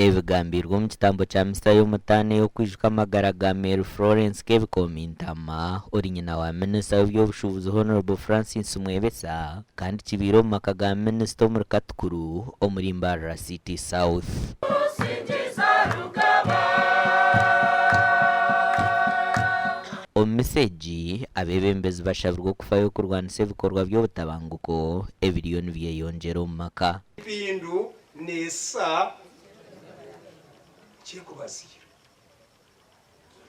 Ebigambirwe omu kitambo kya misa y'omutaano ey'okwijuka amagara ga Mary Florence Kebikoomi Ntama, ori nyina wa Minisita w'eby'obushuubuzi Hon. Francis Mwebesa kandi kibaire omu maka ga Minisita omuri Katukuru omuri Mbarara City South. Omu misa egi, abeebembezi bashabirwe okufayo kurwanisa ebikorwa by'obutabanguko ebiriyo nibyeyongyera omu maka. Empindu neesa kyekubaziira.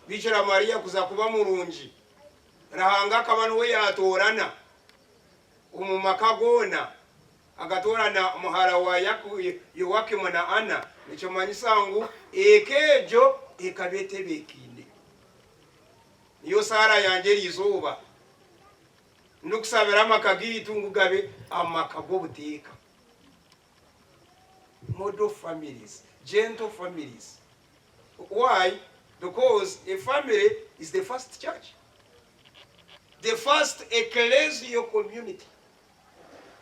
Bikira Maria kuza kuba murungi, Ruhanga akaba niwe yatoorana omu maka goona, akatoorana muhara wa Yoakimu na Anna, nikimanyisa ngu eka egyo ekaba etebeekaine. Niyo saara yangye eriizooba, ndikusabira amaka gaitu ngu gabe amaka g'obuteeka. Model families, gentle families. Why? Because a family is the first church, the first ecclesial community,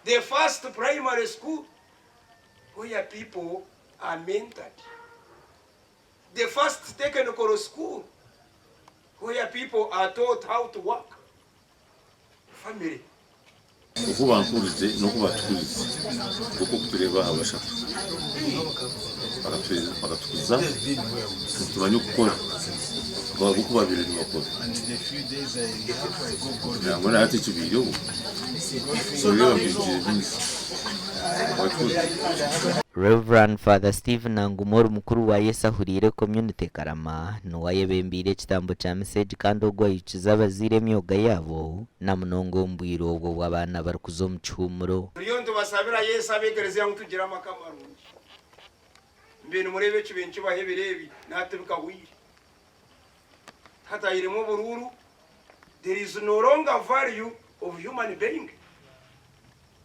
the first primary school where people are mentored, the first technical school where people are taught how to work. Family. Oku bankurize n'oku batukurize nk'oku orikutureeba aha bashatu bakatukuza nitumanya okukora nk'oku baabaire nibakora. Nangwa na hati ekibaireho nooreeba baijire baingi bakatukuza. Rev. Father Stephen Nanguma ori mukuru wa Yesu Ahuriire Community Karama niwe ayebembeire ekitambo kya misa egi kandi ogwo ayijukize abazaire emyoga yaabo na munonga omu bwire obwo obu abaana barikuza omu kihuumuro. Turiyo nitubasabira Yesu abeekereziya ngu tugire amaka marungi. Mbe nimureeba ekibi nikibaho ebiro ebi nahati bikahweire. Hatahiremu oburuuru, there is no longer value of human being.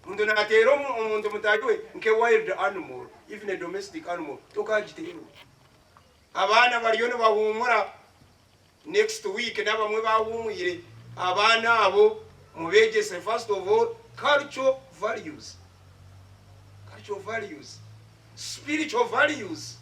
Omuntu nateera omuntu mutaahi we nke wild animal, even a domestic animal tokagiteerwa. Abaana bariyo nibahuumura next week n'abamwe bahuumwire, abaana abo mubeegyese first of all cultural values, cultural values, spiritual values.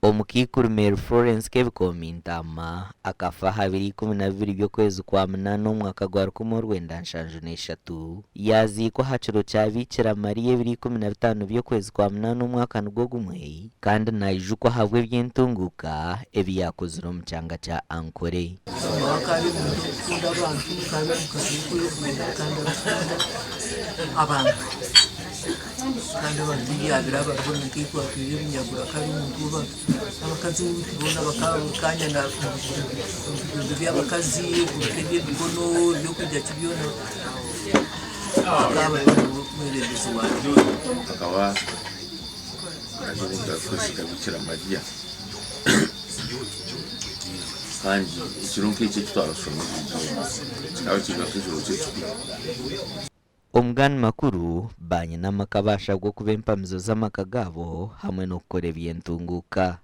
Omukaikuru Mary Florence Kebikoomi Ntaama akafa aha biro 12 by'okwezi kwa munaana omwaka gwa 1973. Yaaziikwa aha kiro kya Biikira Mariya ebiro 15 by'okwezi kwa munaana omwaka nigwo gumwe kandi naijukwa ahabw'eby'entunguuka ebi yaakozire omu kyanga kya Ankole. Nyowe akaba ari omuntu orikukunda abantu, akaba ari omukazi orikwekunda kandi arikukunda abantu. Kandi abantu abu yaabaire abariho nkaitwe atwire ebinyagura akaba ari omuntu w'abantu. Abakazi boona bakaba buri kanya omu by'abakazi, eby'emikono, ebyokurya ki byona akaba ari omwebembezi waabyo. Akaba ari omuntu arikwesiga Bikira Mariya kandi ekiro nk'eki eki twabashoma kikaba kiri nk'ekiro kye kikuru. Omu gandi makuru, baanyina amaka baashabwa okuba empamizo z'amaka gaabo hamwe n'okukora eby'entunguuka.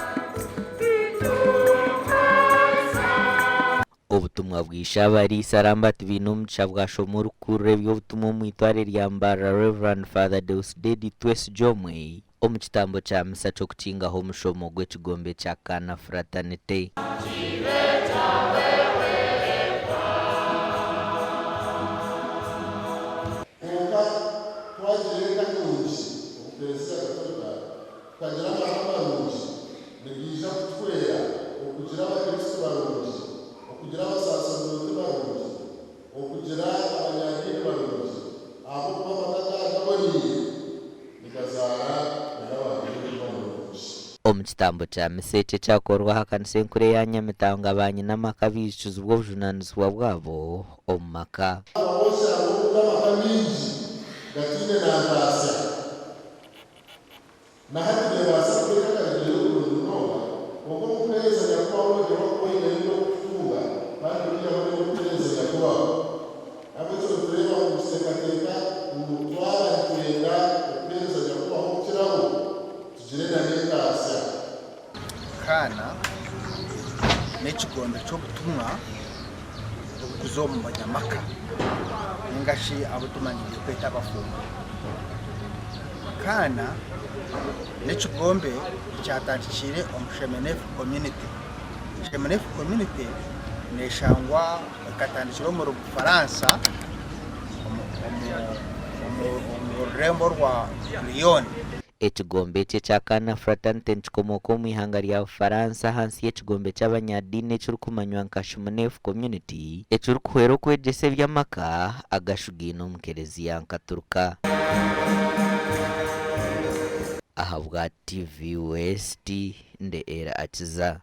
Obutumwa bwa Ishe-Abariisa Lambert Bainomugisha bwashoma orikukurira eby'obutumwa omu itware rya Mbarara Rev. Father Deusdedit Twesigyomwe omu kitambo kya misa ky'okukingaho omushomo gw'ekigombe kya Cana Fraternité. Kwonka twagira eka nungi omu Klezia Katolika, tukagira amaka marungi, nigaija kutuhwera okugira Abakristu barungi, okugira Abasaserdooti barungi, Okugira abanyadiini barungi ahabw'okuba amaka gaabo gaboneire nigazaara n'abantu b'emitima mirungi. Omu kitambo kya misa eki ekyakorwa aha kanisa enkuru eya Nyamitanga ba nyina amaka baijukizibwa obujunaanizibwa bwabo omu maka. Abahoosha ahabw'okuba amaka maingi gataine na ntaasya. Na hati neebaasa kuba eka akaregyere oburungi munonga, kwonka omu kuheereza Nyakubaho oreeba kuba oineyo eby'okukutunga kandi oriihaho n'eby'okuheereza Nyakubaho. N'ahabw'ekyo nitureeba ngu nituteekateeka ngu twaba nitwenda okuheereza Nyakubaho okukiraho, tugire na n'entaasya. Kaana n'ekigombe ky'obutumwa oburikuza omu banyamaka ninga shi abu tumanyiriire kweta abafumbo. Kaana n'ekigombe ekyatandikiire omu Shemenefu Community. Shemenefu Community neshangwa ekatandikira omuri Bufaransa omu rurembo rwa Lyon. Ekigombe eki ekya Kaana Fraternité nikikomooka omu ihanga rya Bufaransa ahansi y'ekigombe ky'abanyadiini ekirikumanywa nka Shmuneef Community ekirikuhwera okwegyesa eby'amaka agashugaine omu kereziya nkaturika. Ahabwa TV West, Nde Ella Akiza.